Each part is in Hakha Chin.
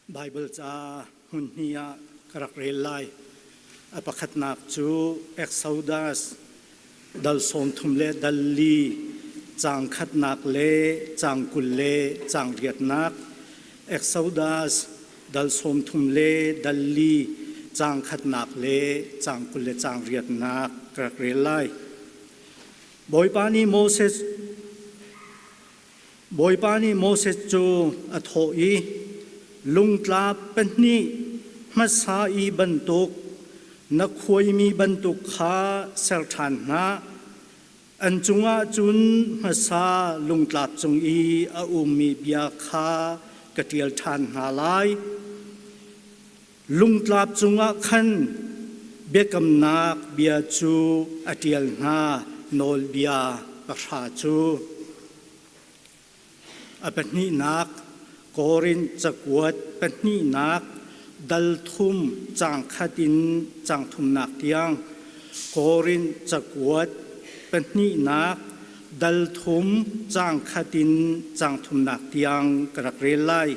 Baibal ca hmunhnih ah ka rak rel lai. A pakhatnak cu Exodus dal 30 le dal li caang khatnak le caang 20 le caang riatnak. Exodus dal 30 le dal li caang khatnak le caang 20 le caang riatnak ka rak rel lai. Bawipa nih Moses Bawipa nih Moses cu a thawh i, Lungtlap pahnih hmasa i bantuk na khuaimi bantuk kha ser ṭhan hna. An cungah cun hmasa lungtlap cung i a ummi bia kha ka ṭial ṭhan hna lai. Lungtlap cungah khan biakamnak bia cu a ṭial hna, nawlbia pahra cu. A pahnihnak Korin cakuat pahnihnak dal thum caang khat in caang thumnak tiang. Korin cakuat pahnihnak dal thum caang khat in caang thumnak tiang ka rak rel lai.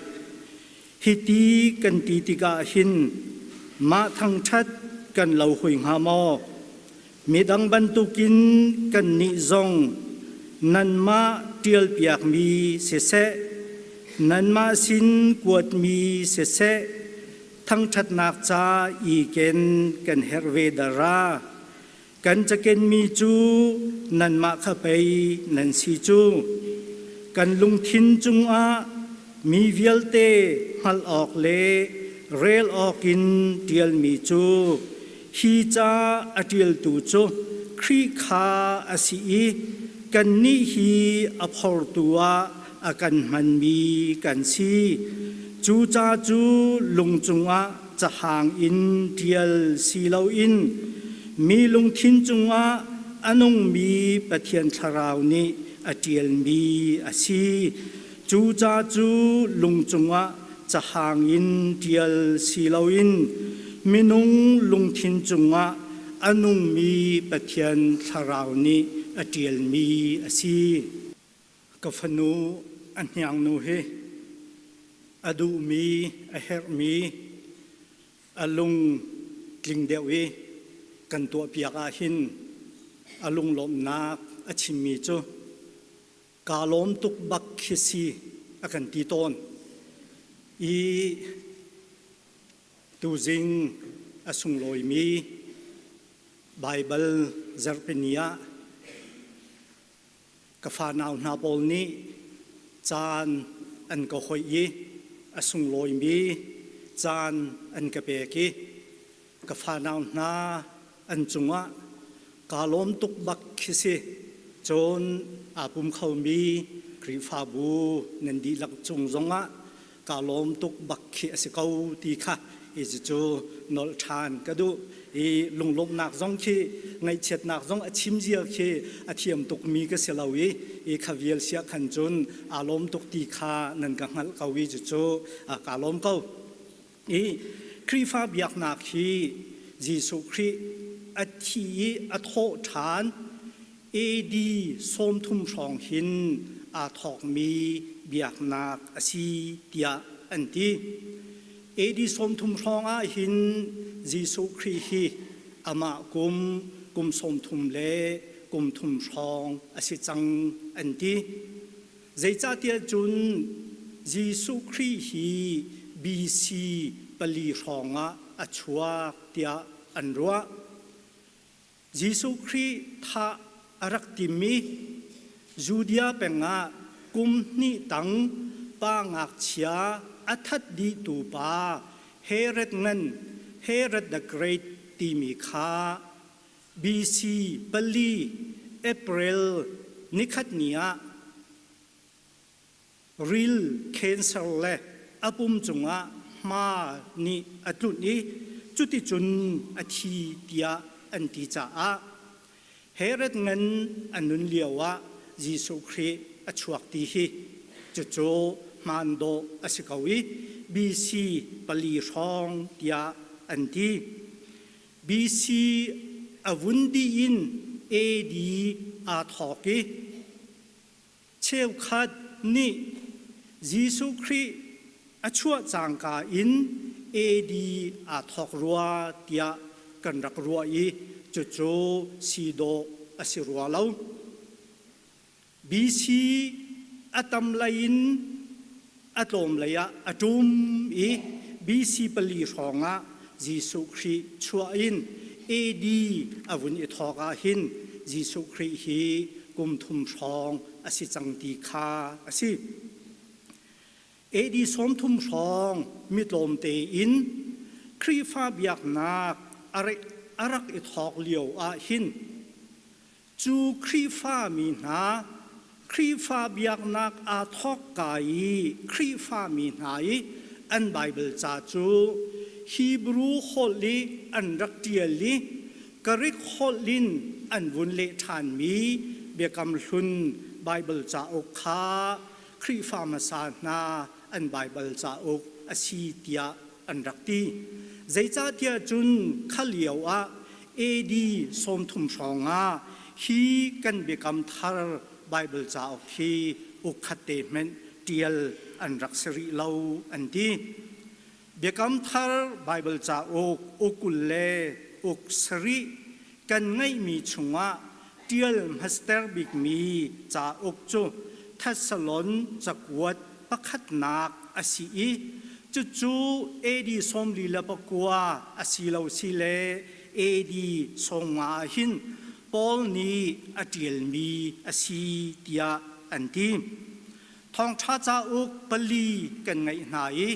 Hiti kan ti tikah hin mah thangṭhat kan lo hoi hnga maw? Midang bantukin kannih zong nanmah ṭialpiakmi siseh, nanmah sin kuatmi siseh, thangṭhatnak ca i ken kan herh ve dara. Kan cakenmi cu nanmah kha pei nan si cu. Kan lungthin cungah mi vialte hngalh awk le rel awkin ṭialmi cu hi ca a ṭialtu cu Khrih kha a si i kannih hi a phortu ah a kan hmanmi kan si. Cu ca cu lung cungah cahang in ṭial si loin mi lungthin cungah a nungmi Pathian Thlarau nih a ṭialmi a si. Cu ca cu lung cungah cahang in ṭial si loin minung lungthin cungah a nungmi Pathian Thlarau nih a ṭialmi a si. Ka fanu a hniangnu hi a duhmi, a herhmi, a lung tling deuh i kan tuahpiak ahhin a lunglawmhnak a chimmi cu kaa lawm tuk bak khi si a kan ti tawn. I tuzing a sunglawimi Baibal zarhpini ah Ka fanau hna pawl nih caan an ka hoih i a sunglawimi caan an ka pek i ka fanau hna an cungah kaa lawm tuk bak khi si. Cun aa pum khomi Khrihfabu nan dihlak cung zongah kaa lawm tuk bak khi a si ko ti kha i cucu nolh ṭhan ka duh i lunglawmhnak zong khi ngaihchiatnak zong a chim zia khi a thiam tukmi ka si lo i i kha vial siah khan cun aa lawm tuk ti kha nan ka hngalh ko i cucu kaa lawm ko. I Khrihfa biaknak hi Jesuh Khrih a thi i a thawh ṭhan AD 30 hrawng hin aa thawkmi biaknak a si tiah an ti. AD 30 hrawng ah hin Jesuh Khrih hi amah kum kum 30 le kum thum hrawng a si cang an ti. Zeicahtiah cun Jesuh Khrih hi BC pali hrawng ah a chuak tiah an ruah. Jesuh Khrih thah a rak timmi Judea peng ah kum hnih tang pa ngakchia a that dihtu pa Herod ngan Herod the Great timi kha BC pali April nikhat ni ah Ril cancer le a pum cungah hma nih a tlunh i cuticun a thi tiah an ti caah Herod ngan a nun lioah Jesuh Khrih a chuak ti hi cucu hmaan dawh a si ko i BC pali hrawng tiah an ti. BC a vun dih in AD aa thawk i Cheukhat nih Jesuh Khrih a chuah cangka in AD aa thawk rua tiah kan rak ruah i cucu si dawh a si rua lo. BC a tam lei in a tlawm lei ah a ṭum i BC pali hrawng ah Jesuh Khrih chuah in AD a vun i thawk ah hin Jesuh Khrih hi kum thum hrawng a si cang ti kha a si. AD 30 hrawng mi tlawmte in Khrihfa biaknak a rak i thawk lio ah hin cu Khrihfa mi hna Khrihfa biaknak aa thawkka i Khrihfa mi hna i an Baibal ca cu Hebrew holh i an rak ṭial i Greek holh in an vun leh ṭhanmi Biakam Hlun Baibal cauk kha Khrihfa hmasa hna an Baibal cauk a si tiah an rak ti. Zeicahtiah cun kha lio ah AD 30 hrawng ah hi kan Biakam Thar Baibal cauk hi uk khat te hmanh ṭial an rak si rih lo an ti. Biakam Thar Baibal cauk uk 20 le uk sarih kan ngeihmi chungah ṭial hmaster bikmi cauk cu Thessalon cakuat pakhatnak a si i cucu AD 49 a si lo si le AD 50 ah hin Paul nih a ṭialmi a si tiah an ti. Thawngṭha cauk pali kan ngeih hna i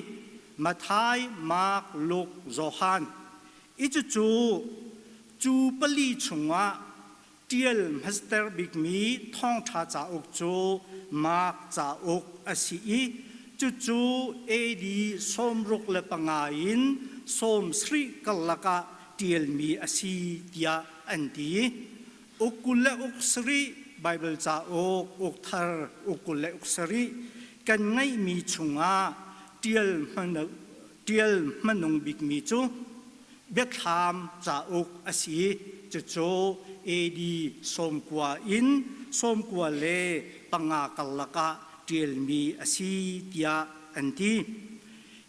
Matthai, Mark, Luke, Johan i cucu cu pali chungah ṭial hmaster bikmi thawngṭha cauk cu Mark cauk a si i cucu AD 65 in 70 karlak ah ṭialmi a si tiah an ti. Uk 20 le uk sarih Baibal cauk uk thar uk 20 le uk sarih kan ngeihmi chungah ṭial hmanung bikmi cu Biathlam cauk a si. Cucu AD 90 in 95 karlak ah ṭialmi a si tiah an ti.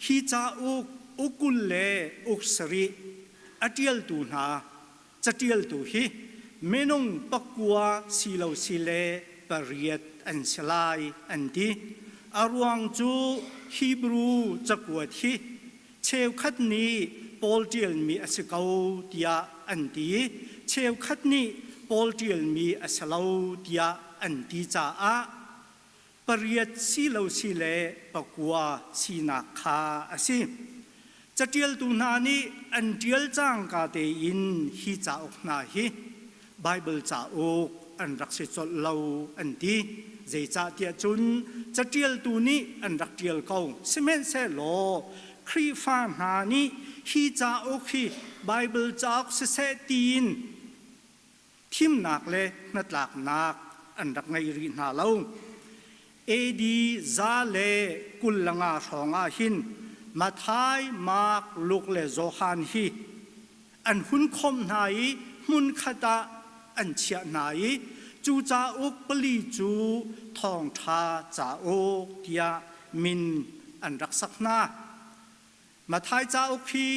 Hi cauk uk 20 le uk sarih a ṭialtu hna caṭialtu hi minung pakua si lo si le pariat an si lai an ti. A ruang cu Hebrew cakuat hi cheukhat nih Paul ṭialmi a si ko tiah an ti i cheukhat nih Paul ṭialmi a si lo tiah an ti caah pariat si lo si le pakua sinak kha a si. Caṭialtu hna nih an ṭial cangka tein hi cauk hna hi Baibal cauk an rak si colh lo an ti. Zeicahtiah cun caṭialtu nih an rak ṭial ko. Sihmanhsehlaw Khrihfa hna nih hi cauk hi Baibal cauk siseh tiin thimnak le hnatlaknak an rak ngei rih hna lo. AD 125 hrawng ah hin Matthai, Mark, Luke le Johan hi an hun khawmh hna i hmunkhat ah an chiah hna i cu cauk pali cu thawngṭha cauk tiah min an rak sak hna. Matthai cauk hi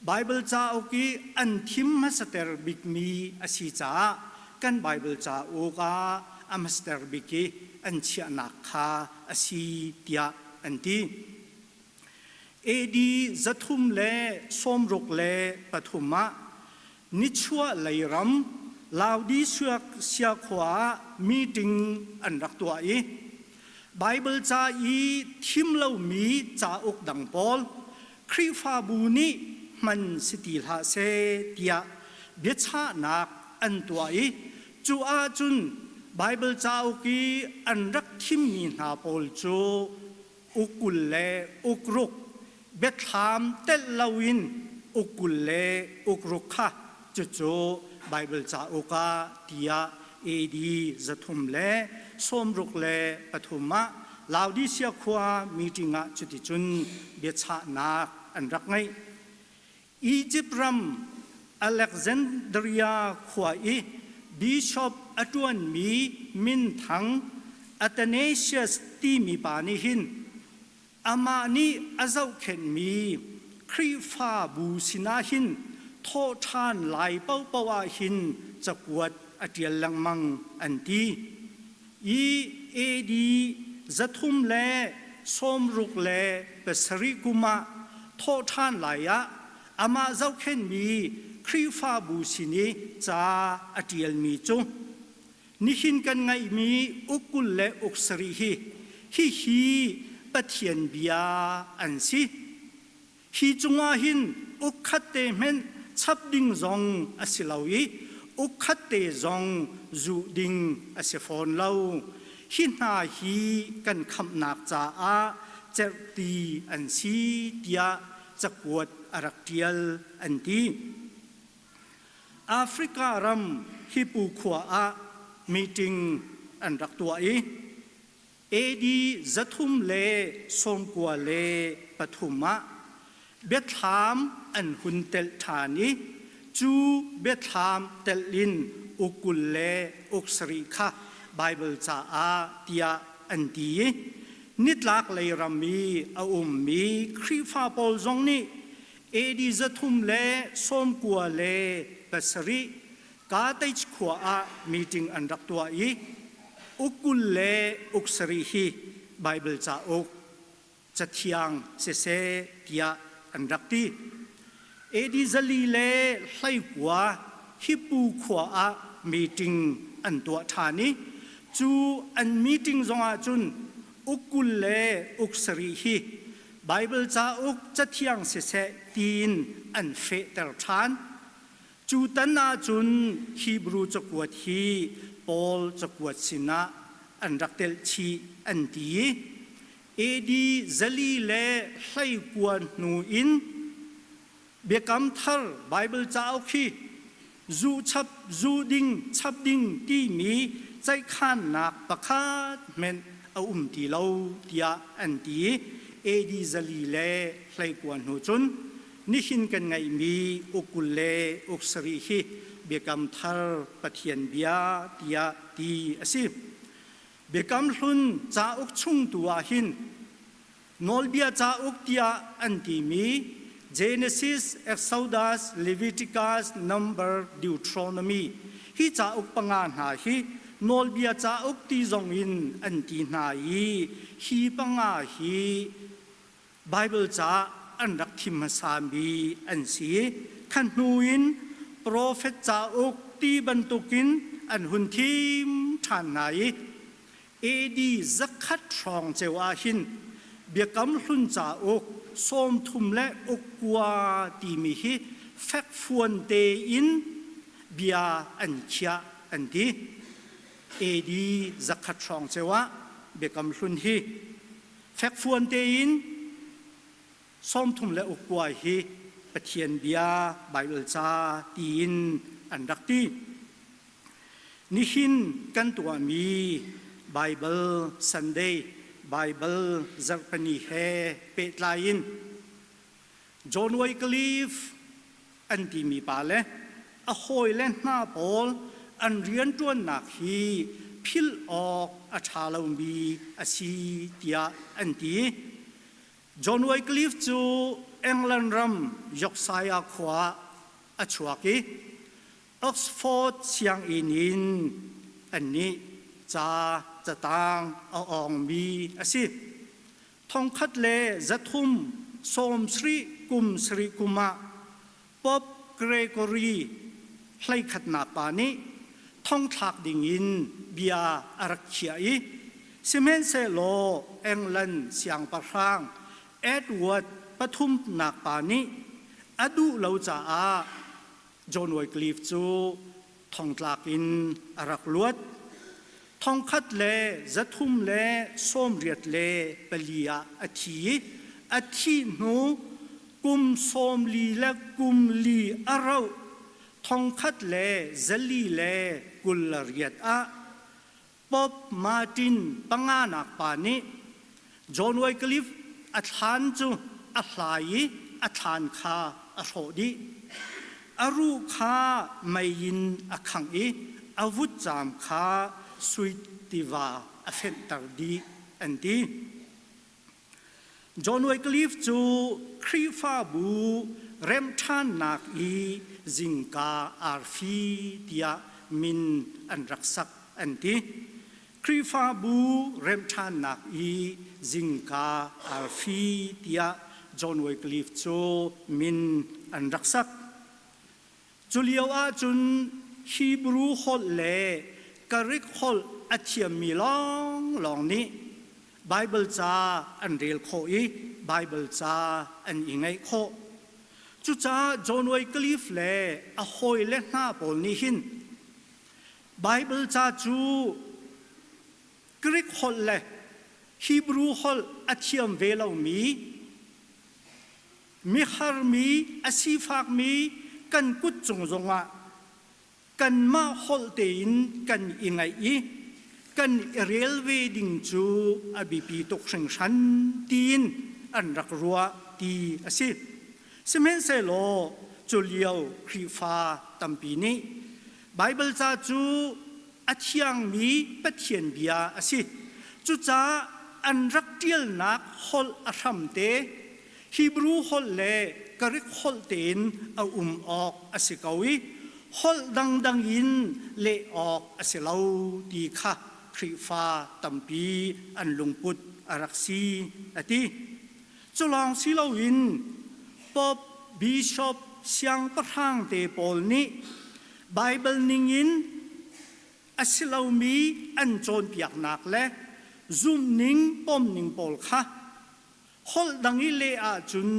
Baibal cauk i an thim hmasater bikmi a si caah kan Baibal cauk ah a hmasater bik i an chiahnak kha a si tiah an ti. AD 363 ah nichuah lei ram Laodicea khua ah meeting an rak tuah i Baibal ca i thim lomi cauk dang pawl Khrihfabu nih hman si ti hlah seh tiah biachahnak an tuah i cu ahcun Baibal cauk i an rak thimmi hna pawl cu uk 20 le uk ruk biathlam telh loin uk 20 le uk ruk kha cucu Baibal cauk ah tiah AD 363 ah Laodicea khua meeting ah cuticun biachahnak an rak ngeih. Egypt ram Alexandria khua i bishop a ṭuanmi minthang Athanasius timi pa nih hin. Amah nih a zohkhenhmi Khrihfabu sinah hin thawhṭhan lai paohpaoh ah hin cakuat a ṭial lengmang an ti. I AD 367 kum ah thawhṭhan lai ah amah zohkhenhmi Khrihfabu sin i ca a ṭialmi cu Nihin kan ngeihmi uk 20 le uk sarih hi hihi Pathian bia an si. Hi cungah hin uk khat te hmenh chap ding zong a si lo i uk khat te zong zuh ding a si fawn lo. Hi hna hi kan khamhnak caah cerhti an si tiah cakuat a rak ṭial an ti. Africa ram Hipu khua ah meeting an rak tuah i AD 393 ah biathlam an hun telh ṭhan i cu biathlam telh in uk 20 le uk sarih kha Baibal caah tiah an ti i nitlak lei ram i a ummi Khrihfa pawl zong nih AD 397 Carthage khua ah meeting an rak tuah i uk 20 le uk sarih hi Baibal cauk cathiang siseh tiah an rak ti. AD 419 Hippu khua ah meeting an tuah ṭhan i cu an meeting zongah cun uk 20 le uk sarih hi Baibal cauk cathiang siseh tiin an fehter ṭhan. Cu tan ahcun Hebrew cakuat hi Paul cakuat sinah an rak telh chih an ti i AD 429 hnu in Biakam Thar Baibal cauk hi zu chap zu ding chap ding timi ceihkhannak pakhat hmenh a um ti lo tiah an ti i AD 429 hnu cun nihin kan ngeihmi uk 20 le uk sarih hi Biakam Thar Pathian bia tiah ti a si. Biakam Hlun cauk chung tu ah hin Nawlbia cauk tiah an timi Genesis, Exodus, Leviticus, Number, Deuteronomy hi cauk panga hna hi nawlbia cauk ti zong in an ti hna i hi panga hi Bible ca an rak thim hmasami an si. Kha hnu in profet cauk ti bantukin an hun thim ṭhan hna i AD 100 hrawng ceu ah hin Biakam Hlun cauk 30 le uk kua timi hi fekfuan tein bia an khiah an ti. AD 100 hrawng ceu ah Biakam Hlun hi fekfuan tein 30 le uk kua hi Pathian bia Baibal ca tiin an rak ti. Nihin kan tuahmi Baibal Sunday, Baibal Zarhpini he pehtlai in John Wycliffe an timi pa le a hawile hna pawl an rianṭuannak hi philh awk a ṭha lomi a si tiah an ti. John Wycliffe cu England ram Yorkshire khua ah a chuak i Oxford sianginn in annih ca catang a awngmi a si. 1370 kum sarih kum ah Pope Gregory 11nak pa nih thongthlak dingin bia a rak khiah i sihmanhsehlaw England siangpahrang Edward pathumnak pa nih a duh lo caah John Wycliffe cu thongtlak in a rak luat. 1384 ah a thi i a thih hnu kum 44 a rauh 1428 ah Pope Martin panganak pa nih John Wycliffe a thlan cu a hlai i a thlan kha a hrawh dih. A ruh kha mei in a khangh i a vutcaam kha sui tiva a fenhter dih an ti. John Wycliffe cu Khrihfabu remṭhannak i zingka arfi tiah min an rak sak an ti. Khrihfabu remṭhannak i zingka arfi tiah John Wycliffe cu min an rak sak. Cu lio ahcun Hebrew holh le Greek holh a thiammi lawnglawng nih Baibal ca an rel khawh i Baibal ca an i ngaih khawh. Cucaah John Wycliffe le a hawile hna pawl nih hin Baibal ca cu Greek holh le Hebrew holh a thiam ve lomi miharmi a sifakmi kan kut cung zongah kanmah holh tein kan i ngaih i kan i rel ve ding cu a biapi tuk hringhran tiin an rak ruah ti a si. Sihmanhsehlaw cu lio Khrihfa tampi nih Baibal ca cu a thiangmi Pathian bia a si. Cucaah an rak ṭialnak holh a hramte Hebrew holh le Greek holh tein a um awk a si ko i holh dangdang in leh awk a si lo ti kha Khrihfa tampi an lungput a rak si a ti. Cu lawng si loin Pope, Bishop, siangpahrang te pawl nih Baibal ningin a si lomi an cawnpiaknak le zumhning pomning pawl kha holh dang i leh ahcun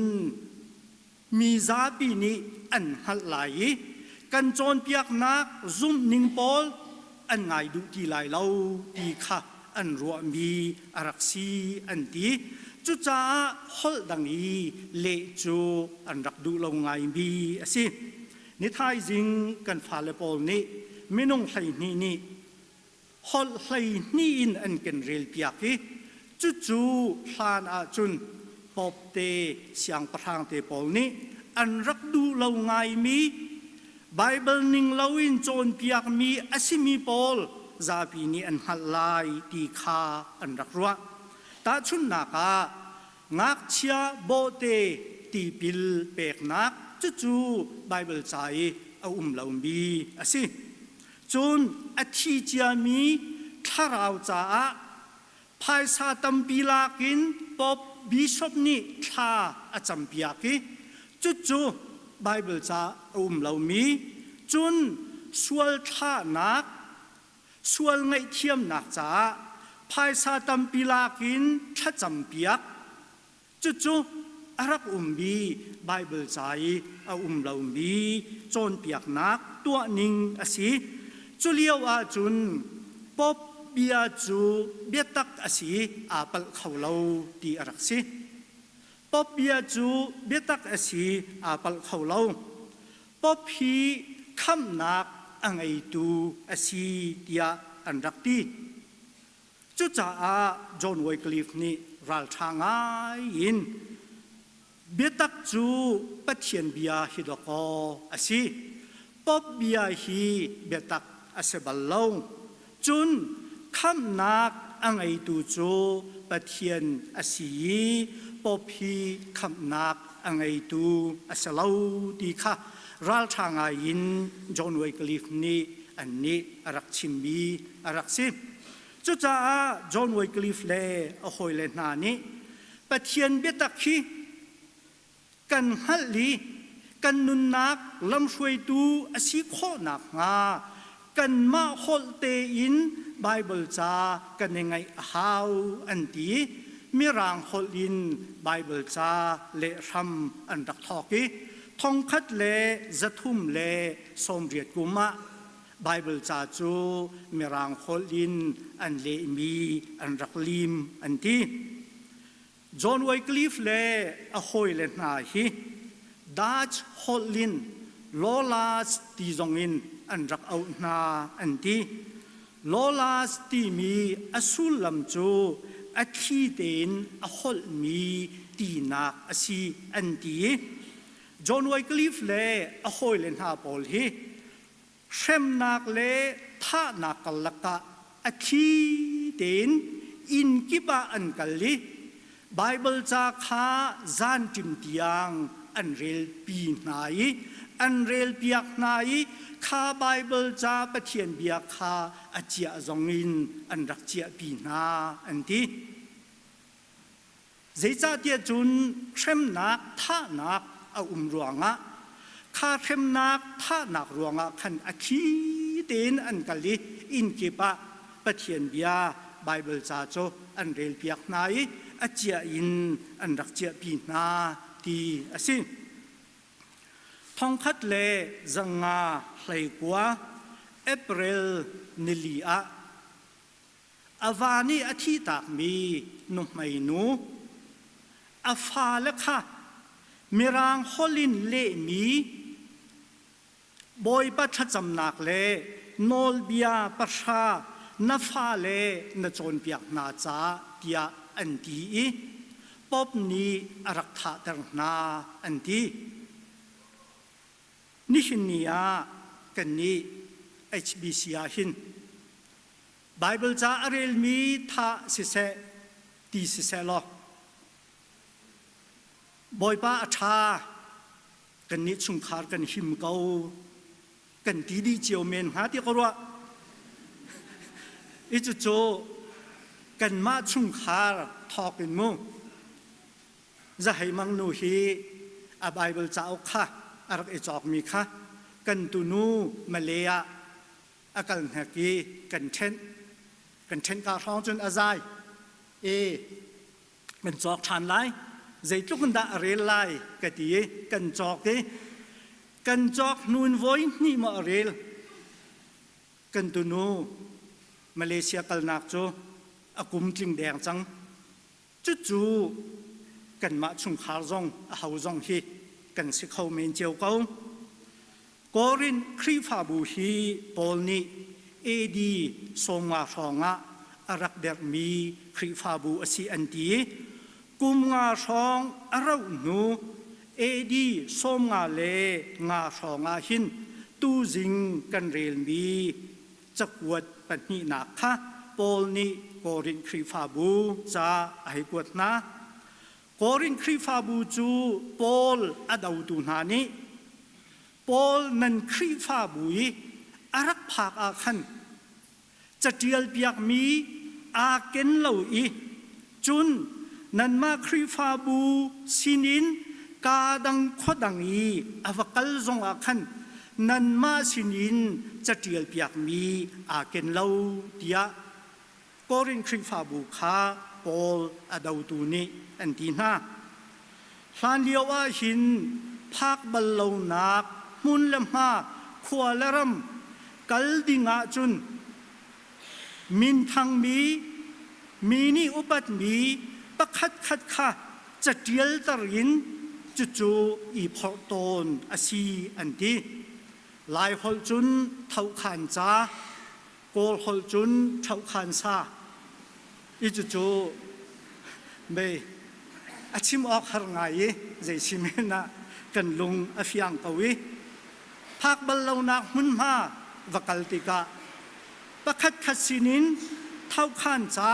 mi zapi nih an hngalh lai i kan cawnpiaknak zumhning pawl an ngai duh ti lai lo ti kha an ruahmi a rak si an ti. Cucaah holh dang i leh cu an rak duh lo ngaimi a si. Ni thaizing kan fale pawl nih minung 12 nih holh 12 in an kan relpiak i cucu hlan ahcun Pope te siangpahrang te pawl nih an rak duh lo ngaimi Baibal ning loin cawnpiakmi a simi pawl zapi nih an hngalh lai ti kha an rak ruah. Tahchunhnak ah ngakchia bawhte tipil peknak cucu Baibal ca i a um lomi a si. Cun a thi ciami thlarau caah phaisa tampi lak in Pope Bishop nih thla a campiak i cucu Baibal ca a um lomi cun sual thlahnak sual ngaihthiamnak caah phaisa tampi lak in thlacampiak Cucu a rak ummi Baibal ca i a um lomi cawnpiaknak tuahning a si. Cu lio ahcun Pope bia cu biatak a si i aa palh kho lo ti a rak si. Pope bia cu biatak a si aa palh kho lo. Pope hi khamhnak a ngeitu a si tiah an rak ti. Cucaah John Wycliffe nih ralṭha ngai in biatak cu Pathian bia hi dawkaw a si. Pope bia hi biatak a si bal lo. Cun khamhnak a ngeitu cu Pathian a si i Pope hi khamhnak a ngeitu a si lo ti kha ralṭha ngai in John Wycliffe nih annih a rak chimmi a rak si. Cucaah John Wycliffe le a hawile hna nih Pathian biatak hi kan hngalh i kan nunnak lamhruaitu a si khawh nakhnga kanmah holh tein Baibal ca kan i ngaih a hau an ti i Mirang holh in Baibal ca leh hram an rak thawk i 1380 kum ah Baibal ca cu Mirang holh in an lehmi an rak lim an ti. John Wycliffe le a hawile hna hi Dutch holh in Lollards ti zongin an rak auh hna an ti. Lollards timi a sullam cu a thli tein a holhmi tinak a si an ti. John Wycliffe le a hawile hna pawl hi hremnak le thahnak karlak ah a thli tein inn kip ah an kal i Baibal ca kha zanṭim tiang an relpi hna i an relpiak hna i kha Baibal ca Pathian bia kha a ciah zongin an rak ciahpi hna an ti. Zeicahtiah cun hremnak thahnak a um ruangah kha hremnak thahnak ruangah khan a thi tein an kal i inn kip ah Pathian bia Baibal ca cu an relpiak hna i a ciah in an rak ciahpi hna ti a si. Thongkhat le zanga hleikua April nili ah a va nih a thihtakmi nuhmei nu a fale kha Mirang holh in lehmi Bawipa thlacamnak le nawlbia pahra na fale na cawnpiak hna ca tiah an ti i Pope nih a rak thahter hna an ti. Nihin ni ah kannih HBC ah hin Baibal ca a relmi thah siseh ti siseh law Bawipa a ṭha kannih chungkhar kan him ko kan ti dih cio men hnga ti ka ruah. I cucu kanmah chungkhar thawk in mu Zahei Mang nu hi a Baibal cauk kha a rak i cawkmi kha kan tunu Malay ah a kal hnek i kan ṭhenh. Kan ṭhenh ka hrawng cun a zai. E kan cawk ṭhan lai. Zeitluk in dah a rel lai ka ti i kan cawk i kan cawk hnu in voi hnih maw a rel. Kan tunu Malaysia kalnak cu a kum tling deng cang. Cucu kanmah chungkhar zong a ho zong hi kan si kho men cio ko. Korin Khrihfabu hi Paul nih AD 50 hrawng ah a rak derhmi Khrihfabu a si an ti i kum nga hrawng a rauh hnu AD 55 hrawng ah hin tuzing kan relmi cakuat pahnihnak kha Paul nih Korin Khrihfabu ca a hei kuat hna. Korin Khrihfabu cu Paul a dotu hna nih Paul nan Khrihfabu i a rak phak ah khan caṭial piakmi aa ken lo i cun nanmah Khrihfabu sinin kaa dang khua dang i a va kal zongah khan nanmah sinin caṭial piakmi aa ken lo tiah Korin Khrihfabu kha Paul a dotu nih an ti hna. Hlanlio ah hin phak bal lonak hmun le hma khua le ram kal ding ahcun minthangmi mi nih upatmi pakhatkhat kha caṭialter in cucu i phorh tawn a si an ti. Laiholh cun thohkhan ca, Kawl holh cun ṭhohkhan sa. I cucu mei a chim awk har ngai i zei si men ah kan lung a fiang ko i phak bal lonak hmunhma va kal tikah pakhatkhat sinin thohkhan ca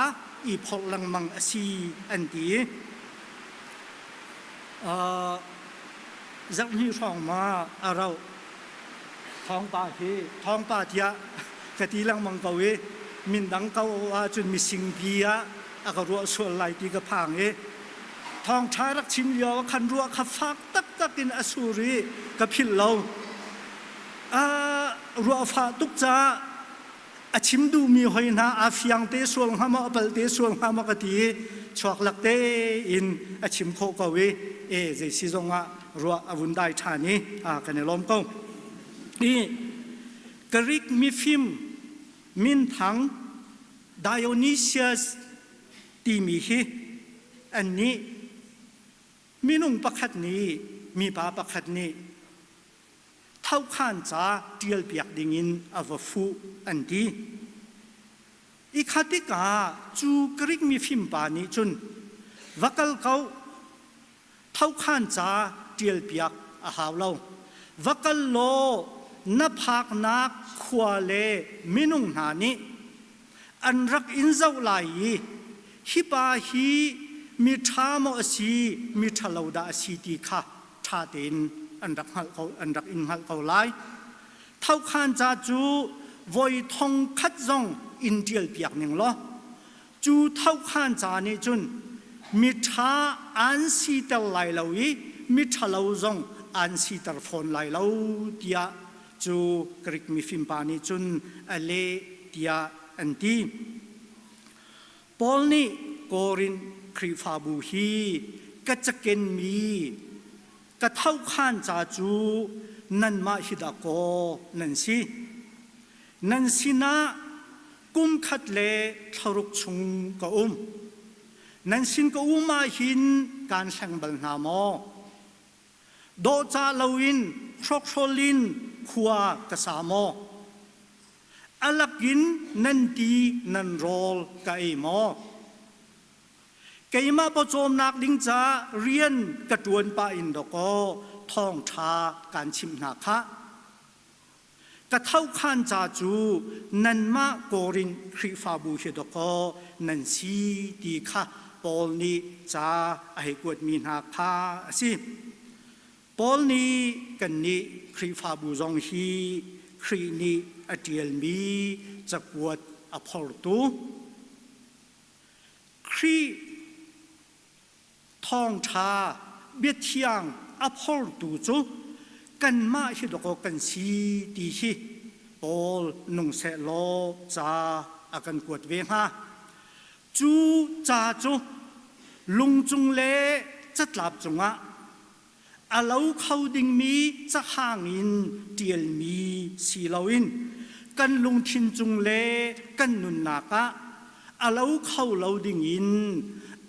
i phorh lengmang a si an ti. Zarhhnih hrawng ma a rauh thawngpa hi thawngpa tiah ka ti lengmang ko i mindang ko ahcun misingpi ah a ka ruah sual lai ti ka phang i thawngṭha rak chim lio ah khan ruah kha fak taktak in a sur i ka philh lo. Ruah fah tuk caah a chim duhmi hoi hna aa fiang te sual hnga maw a pal te sual hnga maw ka ti i chuak lak tein a chim khawh ko i e zei si zong ah ruah a vun dai ṭhan i kan i lawm ko. I Greek mifim minthang Dionysius timi hi annih minung pakhat nih mipa pakhat nih thokhan ca ṭialpiak dingin a va fuh an ti. I kha tikah cu Greek mifimpa nih cun va kal ko thokhan ca ṭialpiak a hau lo. Va kal law na phaknak khua le minung hna nih an rak in zoh lai i hi pa hi mi ṭha maw a si, mi ṭhalo dah a si ti kha ṭha tein an rak hngalh ko, an rak in hngalh ko lai. Thokhan ca cu voi thong khat zong in ṭialpiak ning law cu thokhan ca nih cun miṭha an siter lai lo i miṭhalo zong an siter fawn lai lo tiah cu Greek mifim pa nih cun a leh tiah an ti. Paul nih Korin Khrihfabu hi ka cakenmi ka thokhan ca cu nanmah hi dahkaw nan si. Nan sinah kum khat le thlaruk chung ka um. Nan sin ka um ah hin kaan hleng bal hna maw? Dawhcah loin hrawkhrol in khua ka sa maw? A lakin nan ti nan rawl ka ei maw? Keimah pawcawmnak ding caah rian ka ṭuan pah in dawkaw thawngṭha kaan chimh hna khah. Ka thokhan ca cu nanmah Korin Khrihfabu hi dawkaw nan si ti kha Paul nih ca a hei kuatmi hna kha a si. Paul nih kannih Khrihfabu zong hi Khrih nih a ṭialmi cakuat a phortu Khrih thawngṭha biathiang a phortu cu kanmah hi dawkaw kan si ti hi Paul nung sehlaw ca a kan kuat ve hnga. Cu ca cu lungcung le catlap cungah a lo kho dingmi cahang in ṭialmi si loin kan lungthin cung le kan nunnak ah a lo kho lo dingin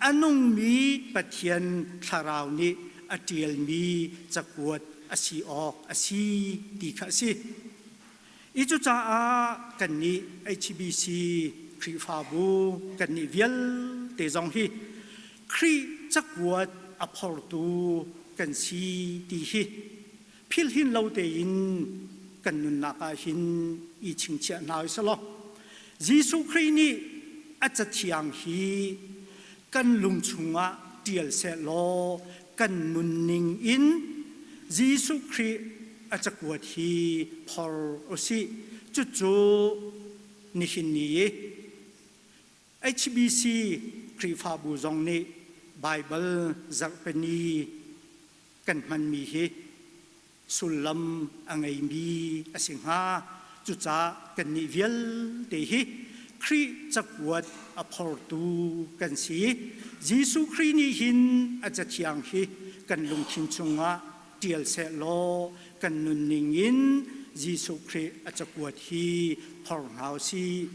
a nungmi Pathian Thlarau nih a ṭialmi cakuat a si awk a si ti kha a si. I cucaah kannih HBC Khrihfabu kannih vialte zong hi Khrih cakuat a phortu kan si ti hi philhin lo tein kan nunnak ah hin i chingchiah hna usih law Jesuh Khrih nih a cathiang hi kan lung chungah ṭial sehlaw kan nunning in Jesuh Khrih a cakuat hi phor usih. Cucu nihin ni i HBC Khrihfabu zong nih Baibal zarhpini kan hmanmi hi sullam a ngeimi a si hnga. Cucaah kannih vialte hi Khrih cakuat a phortu kan si. Jesuh Khrih nih hin a cathiang hi kan lungthin chungah ṭial sehlaw kan nunning in Jesuh Khrih a cakuat hi phor hna u sih.